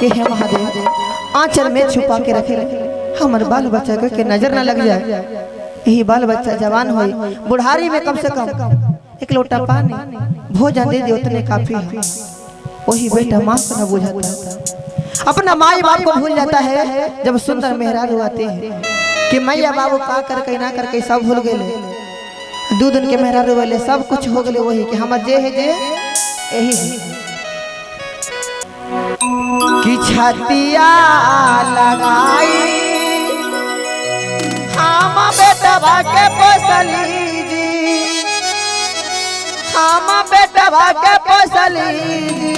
कि हे महादेव आंचल में छुपा के रखे, हमारे बाल बच्चा के नजर न लग जाए। यही बाल बच्चा जवान हो बुढ़ारी में कम से कम एक लोटा पानी भोजन दे दे उतने काफी है। वही बेटा माँ को न बुझाता, अपना माई बाप को भूल जाता है। जब सुंदर मेहरारू आते हैं कि मैया बाबू का करके ना करके सब भूल गए, दू दिन के मेहरारू वाले सब कुछ हो गए, वही कि हमार जे है जे यही है। कि छतिया लगाई हम बेटवा के पोसली जी, हम बेटवा के पोसली जी।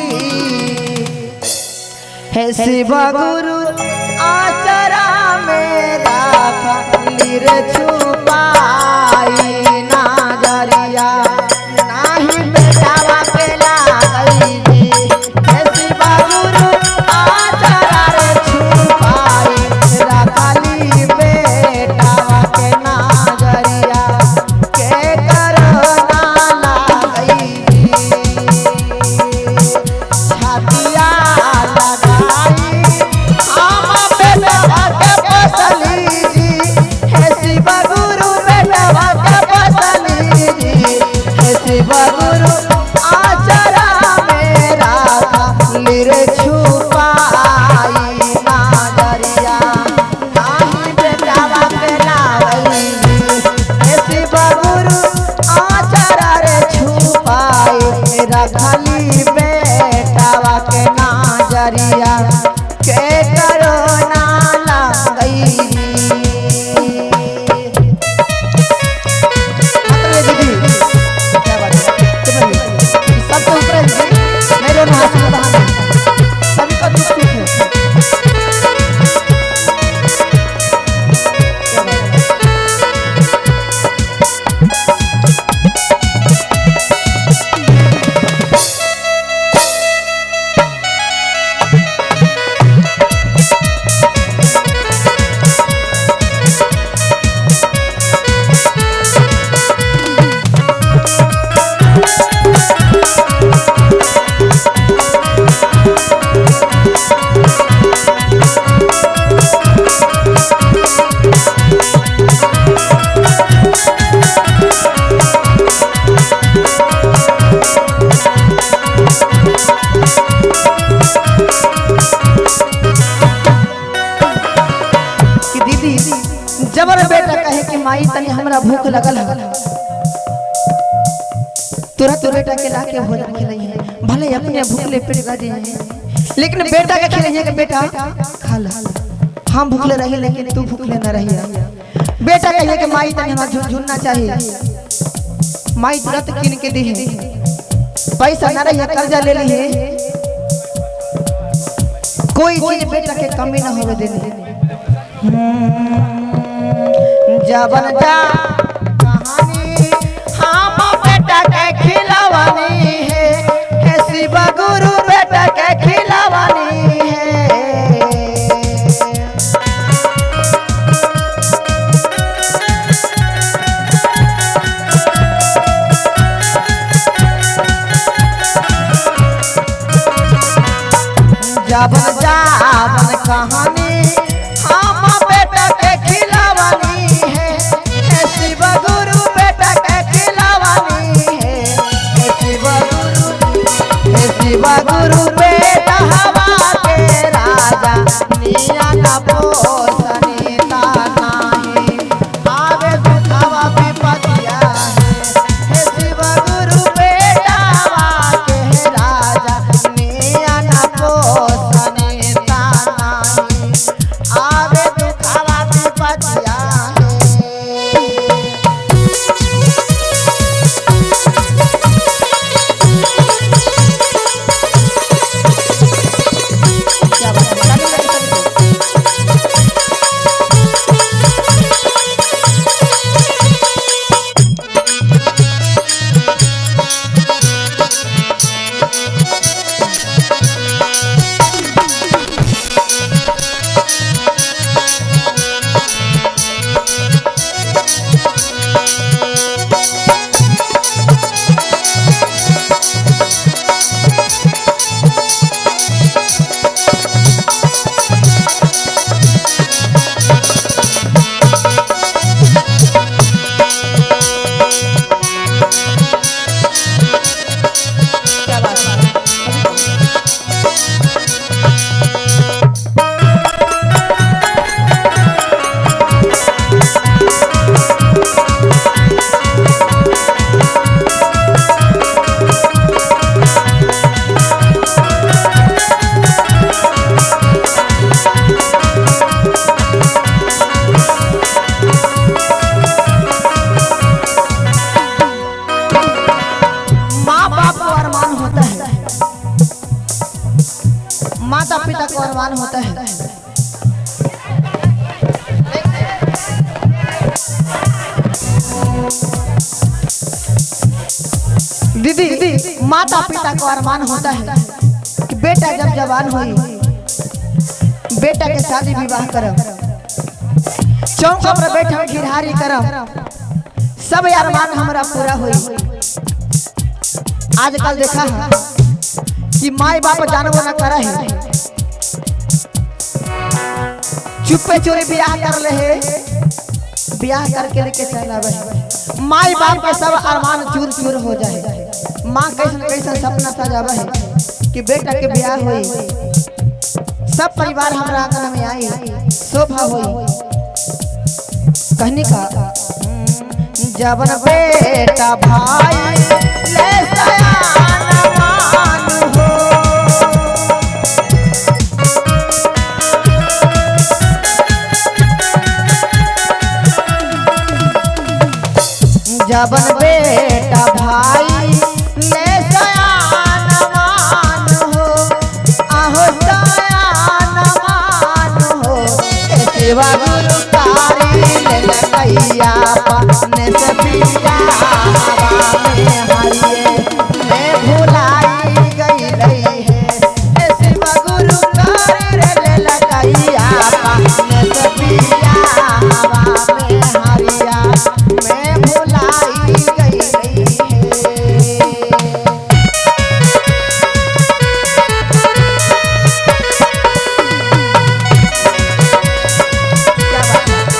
हे शिव गुरु आचरा में राखली रे छुपाई नाजरिया, नाही बेटवा के लागई जी। हे शिव गुरु आचरा रे छुपाई राखली बेटवा के नाजरिया, के करो ना लागई जी। छातिया लगाई हम बेटवा के पोसली जी, हे शिव गुरु बेटवा के पोसली जी। हे शिव गुरु आचरा में राखली रे छुपाई नाजरिया, नाही बेटवा के लागई जी। हे शिव गुरु आचरा रे छुपाई राखली बेटवा के नाजरिया, के करो ना लागई जी। दीदी क्या बात है, सबसे ऊपर है दीदी, नहीं रोना हंसना बहाना, सभी का दुख सुख है। क्या बात है। कि दीदी जबर बेटा कहे कि माई तनी हमरा भूख लगल है, तुरंत बेटा के लाके भोजन खिलाई है। भले अपने भूखले पेट रह जाए लेकिन बेटा के खिलाई है कि बेटा खा ला, हम भूखले रही लेकिन तू भूखले न रही। बेटा कहे कि माई तनी हमरा झुनझुनना चाहिए, माई तुरंत किन के दी है, पैसा न रही कर्जा ले ली है, कोई चीज बेटा के कमी न होवे देनी। जबन जा कहानी हम बेटा के खिलावानी है, हे शिव गुरु बेटा के खिलावानी है। जबन जावन कहानी हम बेटा के खिलावानी है, हे शिव गुरु बेटा के खिलावानी है। हे शिव गुरु, हे शिव गुरु बेटा हवा के राजा, निया ना पोसनी नाही आवे दुखवा विपतिया है। हे शिव गुरु बेटा हवा के राजा, निया ना पोसनी नाही पिता को अरमान होता है। दीदी माता पिता को अरमान होता है कि बेटा जब जवान हुई बेटा के शादी विवाह करब, चौक पर बैठम घिरहारी करब, सब अरमान हमारा पूरा हुई। आजकल देखा है कि माई बाप जानबो न करा है, चुप्पे चोरी ब्याह कर ले है, ब्याह करके लेके चल आवे, माई बाप के सब अरमान चूर चूर हो जाए। माँ कैसन कैसन सपना सजावे है कि बेटा के ब्याह हुई, सब परिवार हमारा आंगन में आई, शोभा हुई। कहने का जबन बेटा भाई ले सयान मान हो, जबन बेटा भाई ले सयान मान हो, आहो सयान मान हो, सेवा गुरु कारी ले लकैया पाने से पिया में हरिये मैं भुलाई गई रही है, सेवा गुरु कारी ले लकैया पाने से पिया में हरिया मैं भुलाई गई रही है। क्या बात है?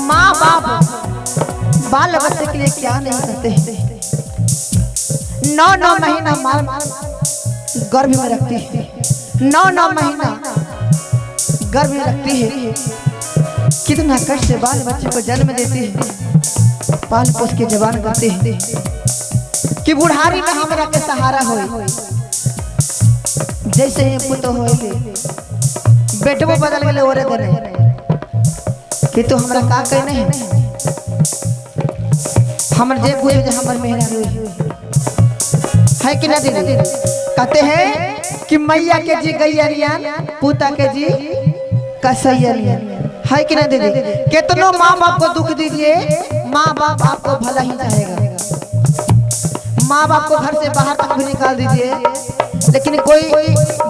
माँ बाप बाल बच्चे के लिए क्या नहीं करते हैं। 9-9 महीना माँ गर्भ में रखती है, 9-9 महीना गर्भ में रखती है, कितना कष्ट से बाल बच्चे को जन्म देती है, पाल पोस के जवान करते हैं कि बुढ़ारी में हमरा के सहारा हो। जैसे ही पुतो हो बेटबो बदल गए ओरे देने कि तू हमरा का कहने है, हमर जे बुझे जे हमर मेहरा रोई है कि ना दीदी। कहते हैं कि मैया के जी गैयरियान पूता के जी कसैयरियान, है कि ना दीदी। कितनों माँ बाप को दुख दीजिए, माँ बाप आपको भला ही चाहेगा। माँ बाप को घर से बाहर तक भी निकाल दीजिए, लेकिन कोई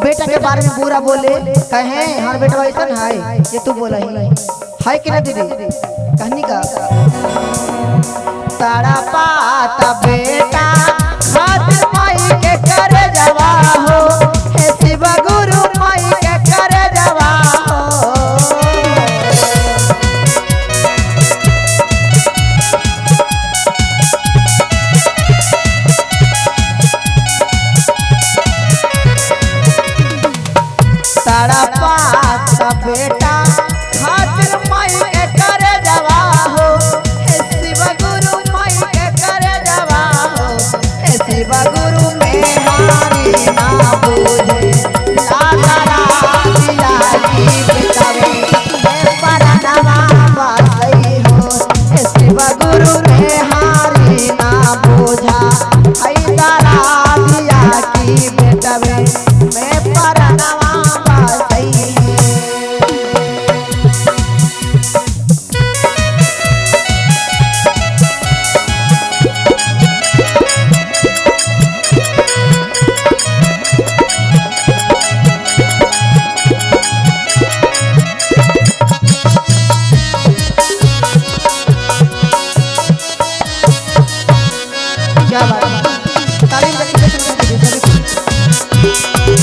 बेटा के बारे में बुरा बोले, कहे हमारे बेटा ऐसा है, ये तू बोला ही है कि ना दीदी। कहनी का तारा पाता बेटा खातिर माई के कर जवा हो, हे शिव गुरु माई के कर जवा हो। तारा पाता बेटा खातिर माई के कर जवा हो, हे शिव गुरु माई के कर जवा हो, हे शिव गुरु मेहारी ना बूझे लाला रातिया की बितावे मैं परनवा बासई हो, हे शिव गुरु मेहारी ना बूझा हई दारा दिया की बेटवे मैं परनवा बासई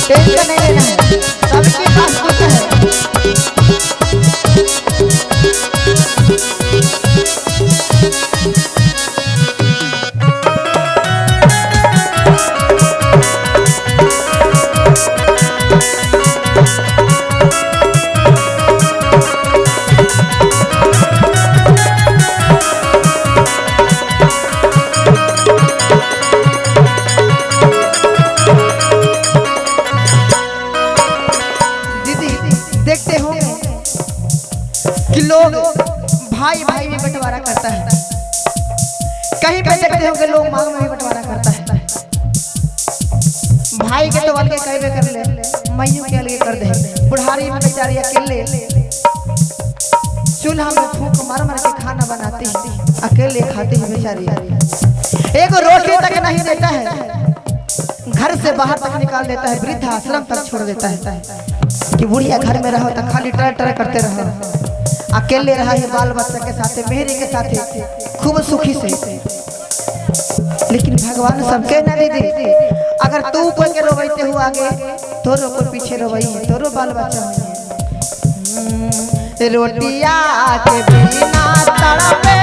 टेंशन नहीं लेना है, सबके पास कुछ है। दीदी देखते होंगे कि लोग भाई भाई में बंटवारा करता है, कहीं पे देखते होंगे लोग मांग में भी बंटवारा करता है। भाई के तो अलगे कहीं कर ले, मैयों के अलगे कर दे। बुढ़ारी में बेचारी अकेले चूल्हा में फूंक मार मार के खाना बनाती है, अकेले खाती है बेचारी। एक रोटी तक नहीं देता है, घर से बाहर तक निकाल देता है, वृद्धाश्रम तक छोड़ देता है कि बुढ़िया घर में रहो तो खाली टर टर करते रहो। अकेले रहा है बाल बच्चा के साथ, मेहरी के साथ, खूब सुखी से। लेकिन भगवान सबके न दीदी, अगर तू कोई के रोवैते हुआ आगे तोरो को पीछे रोवई, तोरो बाल बच्चा होई। रोटिया के बिना तड़पे